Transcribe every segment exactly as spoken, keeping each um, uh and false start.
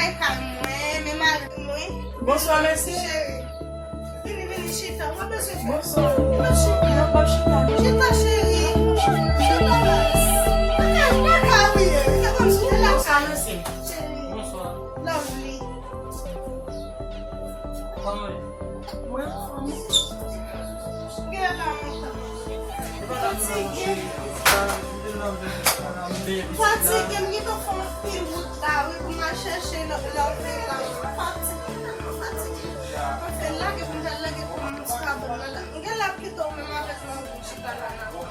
Ay, kay mwen, men mari mwen. Bonswa, mesye. Cheri, vini, vini, chita. Mwen bezwen fè. Bonswa. Mwen chita. Mwen chita. Chita, cheri. Chita, baz. Mwen ka, mwen ka, wi. Mwen ka konn sou la. Bonswa, mesye. Cheri. Bonswa. Lovely. Kòman w ye? Mwen anfòm. Gen la, mwen fatige. Fatige, m gentan fè anpil wout la, wi, pou m al chèche lòt lè w vini la. Fatige, fatige. Mwen fè lage pou m t al lage kò m sou kabann nan la. M gen la pito menm avèk mwen pou chita la nan. Ou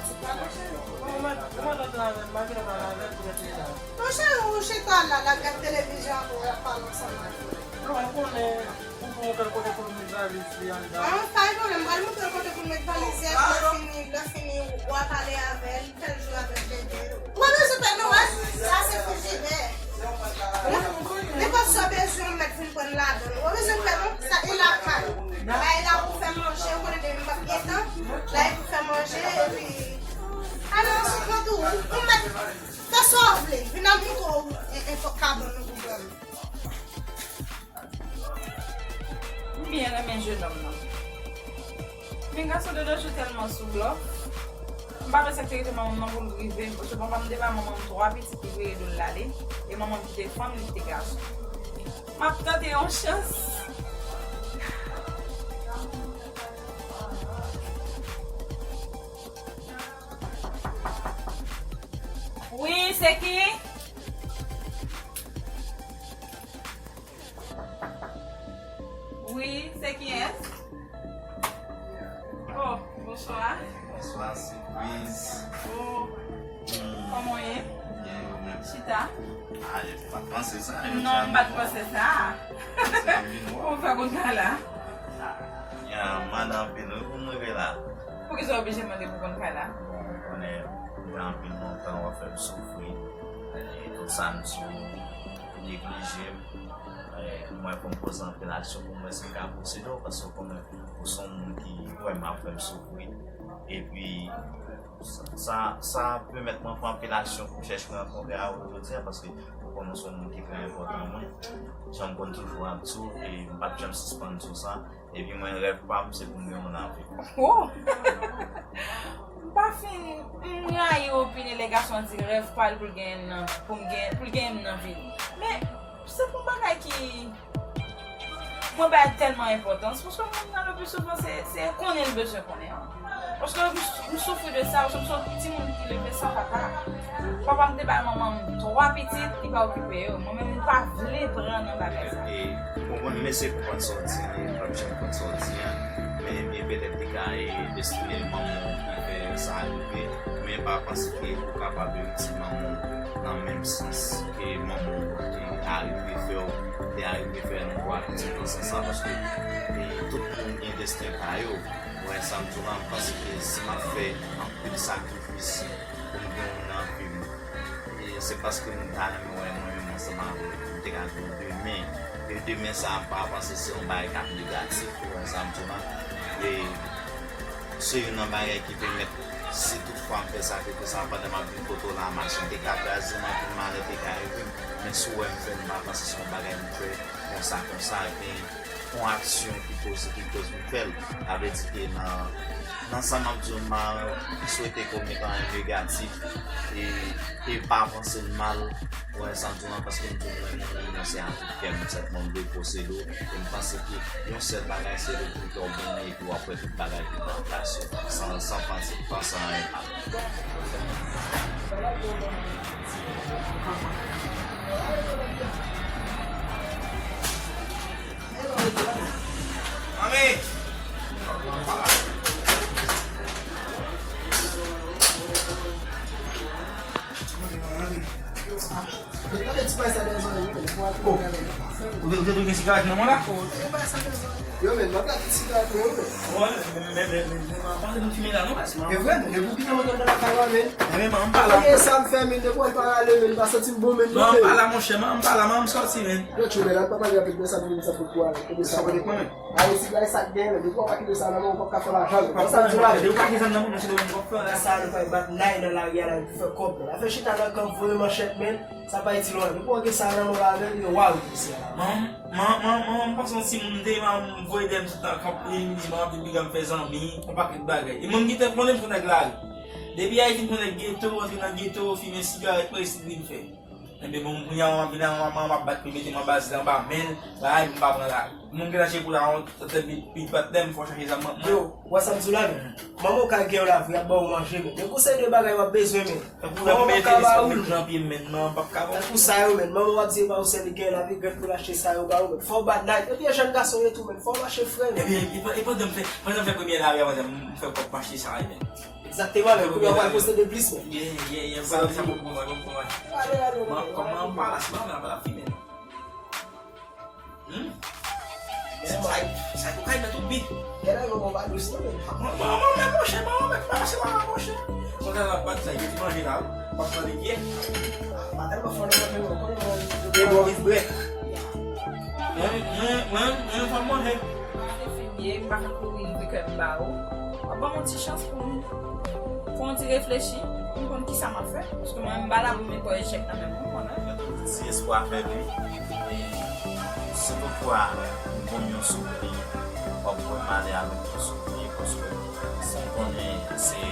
mèt, ou mèt antre avè m, m pa gentan pale avè l, poutèt li la. Monchè, ou chita la, l ap gad televizyon avè w, l ap pale ansanm avè w. Non, ou konnen, ou pou montre l kote pou l met valiz li anndan. An, pa gen pwoblèm, m pral montre l kote pou l met valiz li, lè fini, lè fini, w a pale avè l, fè l jwe avèk bebe. Ou pa bezwen pè non, wè, sa se frijidè. Nenpòt sa w bezwen, w mèt vin pran l ladan l. Ou pa bezwen pè non, sa e lakay. Bagay la pou fè manje, ou konnen depi m p ap gen tan, la e pou fè manje, epi, ale ansanm nan tou, ou mèt fè sa w vle, vin al montre w, e, e, kabann nou pou bò m. M byen renmen jenòm nan. Men gason de nos jours tèlman sou blòf. M pa wè sa k te rete manman m nan pou l rive, paske papa m te bay manman m twa pitit, li voye do l ale, e manman m kite fanm, li kite gason. M ap tante yon chans. Wi, se ki? Wi, se kiyès? Oh, bonswa. Bonswa, sipriz. Oh. Hmm. Kòman w ye? Byen, ou menm? Chita. Ah, yo pa t panse sa, yo. Non, m pa t panse sa. Kòman w fè konn kay la? Ah, ya, m mande anpil, wi, pou m rive la. Poukisa w oblije mande pou konn kay la? Bon, ou konnen, gen anpil lontan w ap fè m soufri. E tout sa m di w, ou neglije m. E mwen, pou m poze anpil aksyon pou m wè si m ka posede w, paske ou konnen, ou se yon moun ki vrèman ap fè m soufri. Epi, sa, sa, sa pèmèt mwen pran anpil aksyon pou m chèche rankontre avè w jodi a, paske ou konnen ou se yon moun ki trè enpòtan mwen. Jan m konn toujou ap di w, e m p ap janm sispann di w sa. Epi mwen, rèv pa m, se pou m gen yon lavi. Oh! M pa fin, m rayi opine lè gason di rèv pa l pou l gen nan, pou m gen, pou l gen m nan vi l. Men, se pou bagay ki mwen bay tèlman enpòtans, paske moun nan le pli souvan, se, se konnen l bezwen konnen an. Paske m, m soufri de sa, paske m se yon timoun ki leve san papa. Papa m te bay manman m twa pitit, li pa okipe yo. Mwen menm, m pa vle pran nan bagay sa. E, ou konprann, mesye konprann sa w di, li p ap janm konn sa w di a. Men, e petèt li ka, e, destine manman w ki fè sa rive. Men pa panse ke ou kapab retire manman w nan menm sans ke manman w te arive fè w, te arive fè nou twa pitit nan sans sa, paske, e, tout moun gen desten pa yo. Wè, sa m di w la, m panse ke si m ap fè anpil sakrifis pou m gen w nan vi m, e se paske m ta renmen wè mwen menm ansanm avè w, pou m te ka gen w demen. E demen sa a, m pa panse se yon bagay k ap negatif, ou wè sa m di w la. E se youn nan bagay ki pèmèt, si toutfwa m fè sakrifis sa a, pandan m ap vin kote w la, machin te ka kraze m, anpil malè te ka rive m. Men si w wè m fè l, m pa panse se yon bagay m fè konsa, konsa, gen yon aksyon ki poze, ki poze pou m fè l. Sa vle di ke nan, nan sa m ap di w, m pa swete ke w mete anyen negatif e, e pa panse l mal. Ou wè sa m di w lan, paske m di w mwen, mwen, mwen, mwen se a tout kè m, m sèlman m vle posede w. E m panse ke yon sèl bagay, se retounen kè w byen epi w ap wè tout bagay ki pran plas yo. San, san panse, panse anyen mal. Manmi! Gade ti bagay sa dèyè zòrèy, wi, men, pou al pou gade. Ou te, ou te tounen sigarèt nan men w la? Yo, men, m ap gade sigarèt mwen, wi, men. Wè, men, men, men, men, men, pa antre nan fimen la, non. E vre, men, depi w kite mwen nan lakay la, men. Enben, man, m pa la. Kote sa m fè, men, depi w al pa rale, men, m pa santi m bon, men, non, m pa la, monchè, man, m pa la, man, m sòti, men. Yo, tchou, men, la, pa pale anpil, men sa, men, sa pou kwa, men. Kote sa, kote kwa, men. Ayiti, bay sa k gen, men depi w pa kite sa nan men w, ou p ap ka fè lajan, men. Konsa m di w la. Depi w pa gen zam nan men w, se de menm w ap fè la. Sa nou pral bat nay nan lari a la, pou fè kòb, men. Afè chita nan kan, voye manchèt, men. Sa pa itil ou anyen. Depi w gen sa nan men w la avè l, yo, waw, mesye a. Man, man, man, man, m pa santi m te, man, m voye dèyè m tout tan, kanpe, m di, man, ap di piga m fè zanmi, yon pakèt bagay. E moun ki te konnen m se nèg lari. Depi Ayiti m se nèg geto, antre nan geto, fimen sigarèt, presi vin fè. Enben bon, kounye a, m ap vin a, m ap, m ap bat pou mete m anba zil anba men l, bagay, m pa pran lari. Moun ki lage pou la, yon tèt li, li bat lè m fò chache zam mwen. Yo, w wè sa m di w la, men. Manman w ka gen yon lavi, ap ba w manje, men. Men kou se de bagay w ap bezwen, men. Tankou lè m mete respè m met nan pye m, men, non, m p ap ka bon. Tankou sa yo, men. Manman w ap di e pa ou sèl li gen lavi, grèt pou l achte sa yo ba ou, men. Fò w bat night. Epi e jèn gason yo tou, men. Fò w mache fre, men. Epi, e, e, e pandan m fè, pandan m fè premyè lari a, pandan m fè kòb m achte sa yo, men. Egzakteman, men. Kounye a w pral poste de plis, men. Yeah, yeah, yeah, m pral sa pou mwen, pou mwen. Ale, ale, ale. Kòman m pa la, se pa mwen la, pa la fimen. Hmm? Sa, sa, sa yo kay nan tout bi. Gen nan yo pa dous non, men. Mwen, mwen, mwen, men monchè, mwen, mwen, mwen, se pa monchè. Mwen, sa la, bat sa, yo ti manje la, wi. Pas nan lè. Pa tèlman fò nan manje, non, konnen mwen. E bon, vit brè. Mwen, mwen, mwen, mwen, pa manje. Mwen, enfimye, m pa ka kouri rive kè m ba ou. W ap ban m yon ti chans pou m. Fò yon ti reflechi pou m konn kisa m ap fè. Paske mwen, m pa la pou m pran echèk nan men moun, konnen. Mwen toujou di espwa fè byen. E si toutfwa m konn yon souvni, w ap wè m ale avèk yon souvni, paske si m konnen se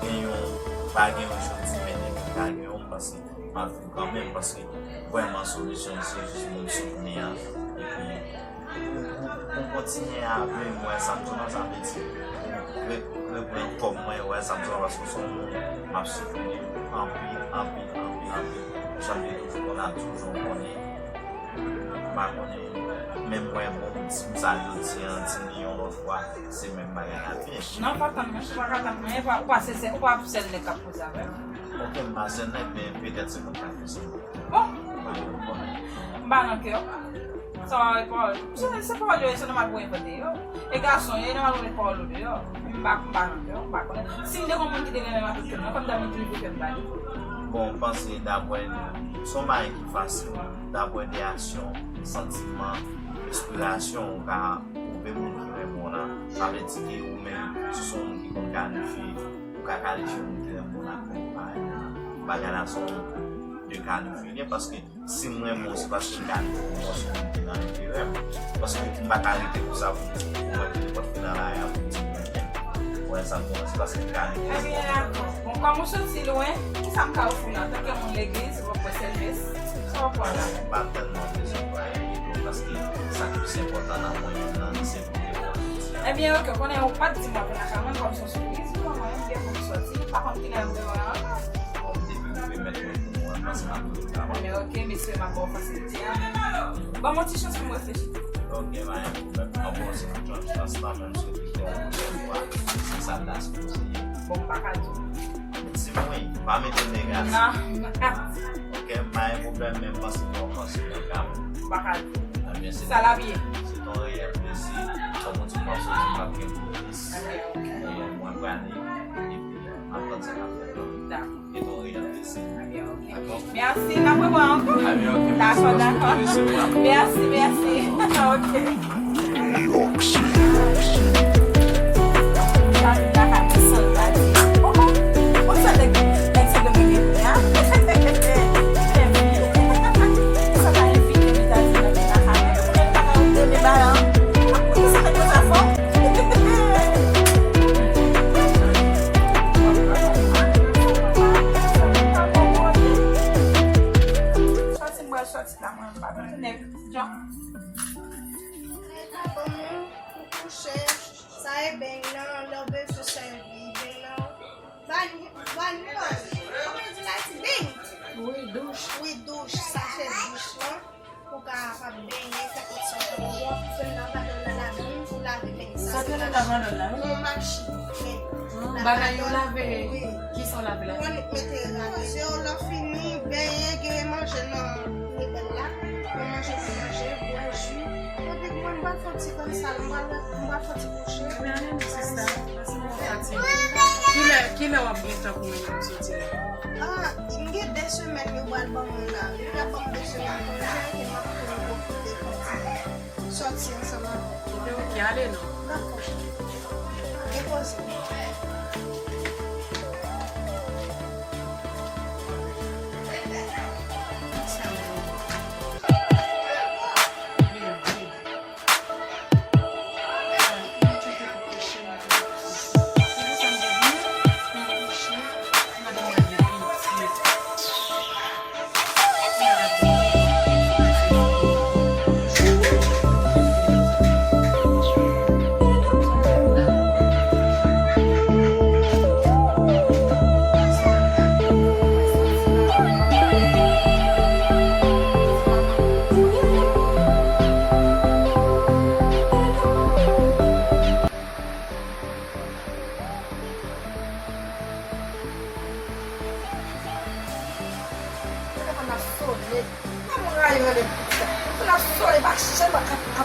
gen yon, pa gen yon jodi, men demen ka gen yon, m panse m ap viv kanmenm, paske vrèman solisyon se jis moun soutni an. Epi, pou, pou, pou kontinye a, men mwen, sa m di w la, sa vle di, re-, reprann kòb mwen, wè, sa m di w la, paske se yon moun m ap soutni anpil, anpil, anpil, anpil. Jan m te toujou konn ap di w, jan w konnen, m pa konnen, men mwen, bon, m di m sa jodi a, di m li yon lòt fwa, se menm bagay la vin. Non, pa tann mwen, ou pa ka tann mwen, ou pa, ou pa se sèl, ou pa sèl nèg k ap koze avè m. Ok, m pa sèl nèg, men petèt se konn ka koze. Bon. M pa nan kè w. Sa w ap pawòl. Se, se pawòl yo ye, se nòmal pou w envante yo. E gason yo, e nòmal pou w met pawòl yo deyò. M pa, m pa nan kè w, m pa konnen. Si m te gon moun ki te renmen m ak tout kè m, kòm ta vin tou kè m ba li. Bon, m panse dapre, se yon bagay ki fasil. Dapre de aksyon, santiman, enspirasyon, ou ka pwouve moun ki renmen w lan. Sa vle di ke ou menm, si se yon moun ki konn kalifye, ou ka kalifye moun ki renmen w lan ak moun ki pa renmen w lan. Bagay la se yon de kalifye, paske si m renmen w, se paske m ka rete pou w, paske m te nan enterè m. Paske m pa ka rete konsa pou m di pou mwen ki nenpòt ki nan lari a pou m di m renmen l. Ou wè sa m di w, se paske m ka rete pou w. Ebyen, dakò. Bon, kòm ou soti lwen, kisa m ka ofri w la? Antanke moun legliz, ou pa kwè sèl Jezi, sa w ap pran la? M pa tèlman bezwen pran anyen tou, paske sa ki pi enpòtan nan mwen menm nan, se pou m te pran. Ebyen, ok, ou konnen ou pa t di m w ap vin lakay mwen, kòm se yon sipriz, ou konnen, m gen pou m soti, m pa konn kilè m te wè ankò. Bon, depi m rive mèt mwen pou mwen, m panse m ap vin travay. Men ok, mesye, m ap ba w fasilite a. Ban m yon ti chans pou m reflechi. Ok, pa gen pwoblèm. M ap ba w se yon chans la, men m swete ke yon pwochèn fwa, se sa l ta sipoze ye. Bon, m pa ka di w. Di m wi, pa mete negatif. Non, m pa ka di w. Ok, pa gen pwoblèm, men m panse ke w panse nan ka m. M pa ka di w. Ebyen, se sa l ap ye. Se yon reyèl plezi. Kòm ou di, m ap soti, m ap gen plis. Ebyen, ok. E mwen prale, epi m ap tann sa k ap fèt la. Dakò. E ton reyèl plezi. Ebyen, ok. Dakò? Mèsi, n ap rewè ankò. Ebyen, ok, mèsi paske w te resevwa m. Mèsi, mèsi. Ok. Loksi. Sòti mwen, sòti la, mwen, m pa konn nèg jan. Kòman pou kouche, sa e beny nan, lè w bezwen sèvi beny nan. Bany, bany, kòman yo di l Ayiti? Beny. Wi, douch. Wi, douch, sa se douch lan. Ou kapab benyen, fè kòk sòti. Bon, fè nan lavandòl la ladan, ou lave men sa. Sa te nan lavandòl la, wi. Yon machin, men. Ah, bagay yo lave, wi. Kisa w lave la? Ou annik mete raze w, lè w fini, benyen, gen manje nan poubèl la. Ou manje pou manje, bwè ji. Epi mwen, m pral fè yon ti grenn sal, m pral, m pral fè yon ti kouche. Men ale non, sista. Kilè, kilè w ap gen tan pou mwen menm soti la? Ah, m gen de semèn yo pral ban mwen la. Yo pral ban m de semèn konjè, ke m ap tounen pwofite kontinye sòti ansanm avè w. Ok, ok, ale non. Dakò. Depoze.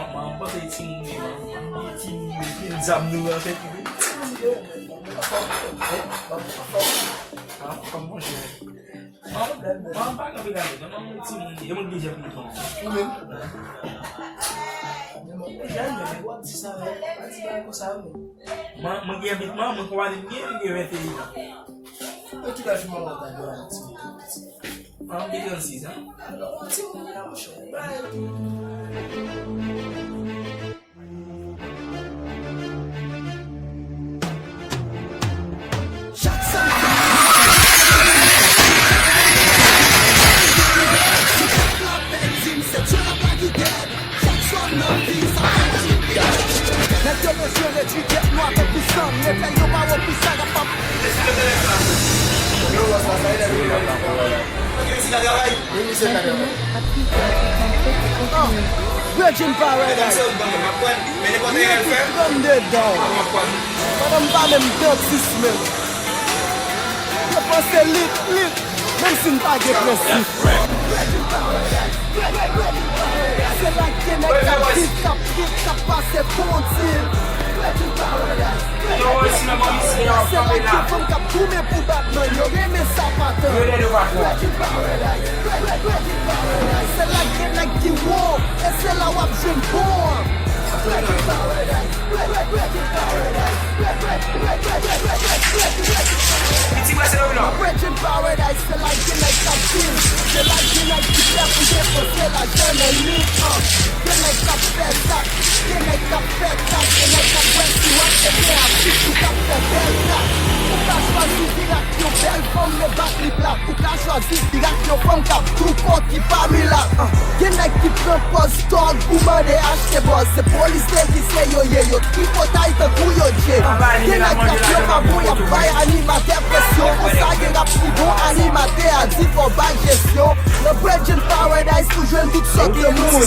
man, man, m panse timoun li, man. Timoun li, pil zam nou nan tèt li. Ah, kòm monchè. Man, man, pa kanpe gade, non, man, timoun li, e moun ki jèm li, non. Ou menm. Ou jèn, men w ap di sa, men w ap di bagay konsa, men. Mwen, mwen gen vit, mwen, mwen konprann mwen gen, mwen gen venteyen an. Mwen tout lè fè mwen wè bagay la, ti mwen. Mwen gen trannsis an. Alò, ti mwen la, monchè. Bagay. Nèg yo bezwen redui tèt nou avèk pis sa, men fè yo pa wè pis sa k ap pap. Virgin Paradise. Li gen trannde dan. Pandan m pa menm trannsis menm. Yo panse lit, lit, menm si n pa gen prensip. Se la gen nèg k ap viv, k ap trip, k ap pase bon dil. Se la gen fanm k ap goumen pou bat mwen, yo renmen sa patan. Se la gen nèg ki wo, e se la w ap jwenn bon an. Virgin Paradise, se la gen nèg k ap viv, se la gen nèg ki prè pou depanse lajan nan lit. Gen nèg k ap fè zak, gen nèg k ap fè zak, gen nèg k ap wè si w ap ede atis ou k ap fè bèl zak. Ou ka chwazi vire ak yon bèl fanm, men bat li plat. Ou ka chwazi vire ak yon fanm k ap tou kò ki pa milat. Gen nèg ki pran pòz tòg pou mande achte bòz. Se polis nèg ki se yo ye, yo tripotay tankou yo dje. Gen nèg k ap fè pa bon, y ap bay animatè presyon. Konsa gen rap pi bon, animatè a di fò bay jesyon. Nan Virgin Paradise ou jwenn tout sòt de moun. Ou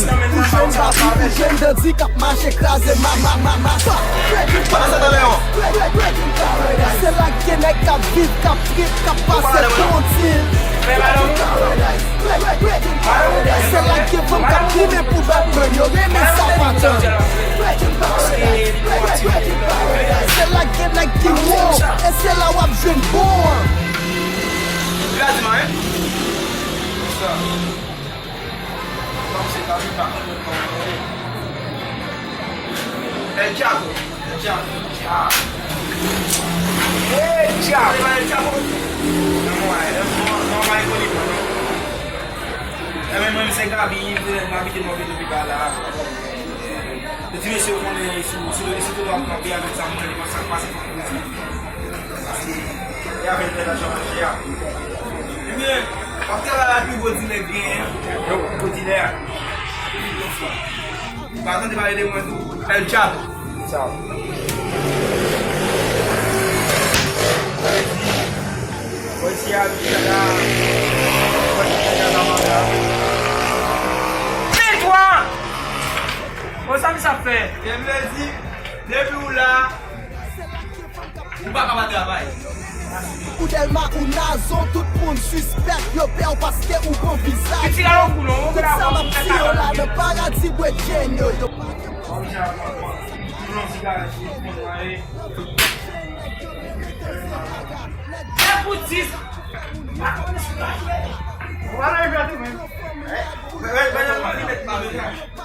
jwenn babi, ou jwenn dandi k ap mache kraze ma, ma, ma, ma, ma. Virgin Paradise. Se la gen nèg k ap viv, k ap trip, k ap pase bon dil. Se la gen fanm k ap goumen pou bat mwen, yo renmen sa patan. Se la gen nèg ki wo, e se la w ap jwenn bon an. El Chapo. El Chapo. El Chapo. El Chapo. Non, non, non, non, pa ekoli mwen, non. Ebyen, mwen, se Gaby, m abite nan vil Lopital la. Yo di mesye yo konnen sou, sou, sou tout ap kanpe avèk sa, mwen, li konn sa k pase, fòk mwen di. Paske, e avèk tèt la, jan manje a. Ebyen, w ap travay ak pi gwo dilè k genyen, pi gwo dilè a. Pa tande pale de mwen tou. El Chapo. Sa. Polisye a di la. Polisye a di la. Bon, sa misye ap fè? Depi w la, ou pa ka pa travay. Ou Dèlma, ou Nazon, tout moun sispèk, yo pè w paske ou gon vizaj. Tout sa m ap di yo la nan paradi bwè djenn yo, yo pa gen.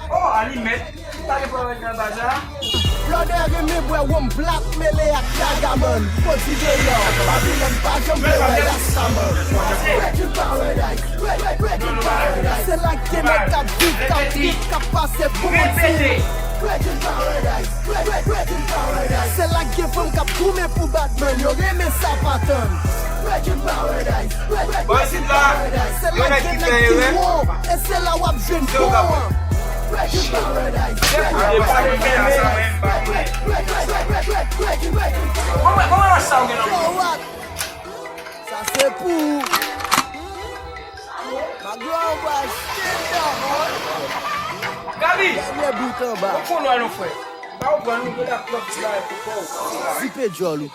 Oh, alimèt. Sa gen pwoblèm nan baz la. Blòdè renmen bwè wonm plat mele ak ragaman. Poti deyò, Babilòn pa janm vle wè Rastaman. Virgin Paradise, Virgin Paradise. Se la gen nèg k ap viv, k ap trip, k ap pase pou mouti. Virgin Paradise, Virgin Paradise. Se la gen fanm k ap goumen pou bat mwen, yo renmen sa patan. Virgin Paradise, Virgin Paradise. Se la gen nèg ki wo, e se la w ap jwenn bon an. Sa se pou ou. Maglo anba, stand up. Gaby! Dènye bout anba. Ou fon lwa non frè. Pa ou pran nou, gade ak lòt ti bagay pou kò w. Zipe djòl ou.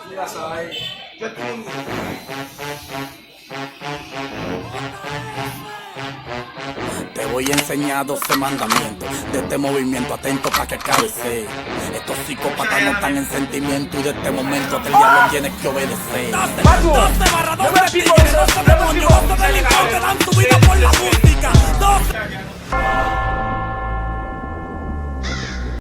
Te voy a enseñar doce mandamientos. De este movimiento atento pa' que cabecee. Estos psicópatas no están en sentimiento y de este momento te diablo tienes que obedecer. Doce, doce barra doce, tigres, doce demonios, doce delincuentes dan su vida por la música. Doce.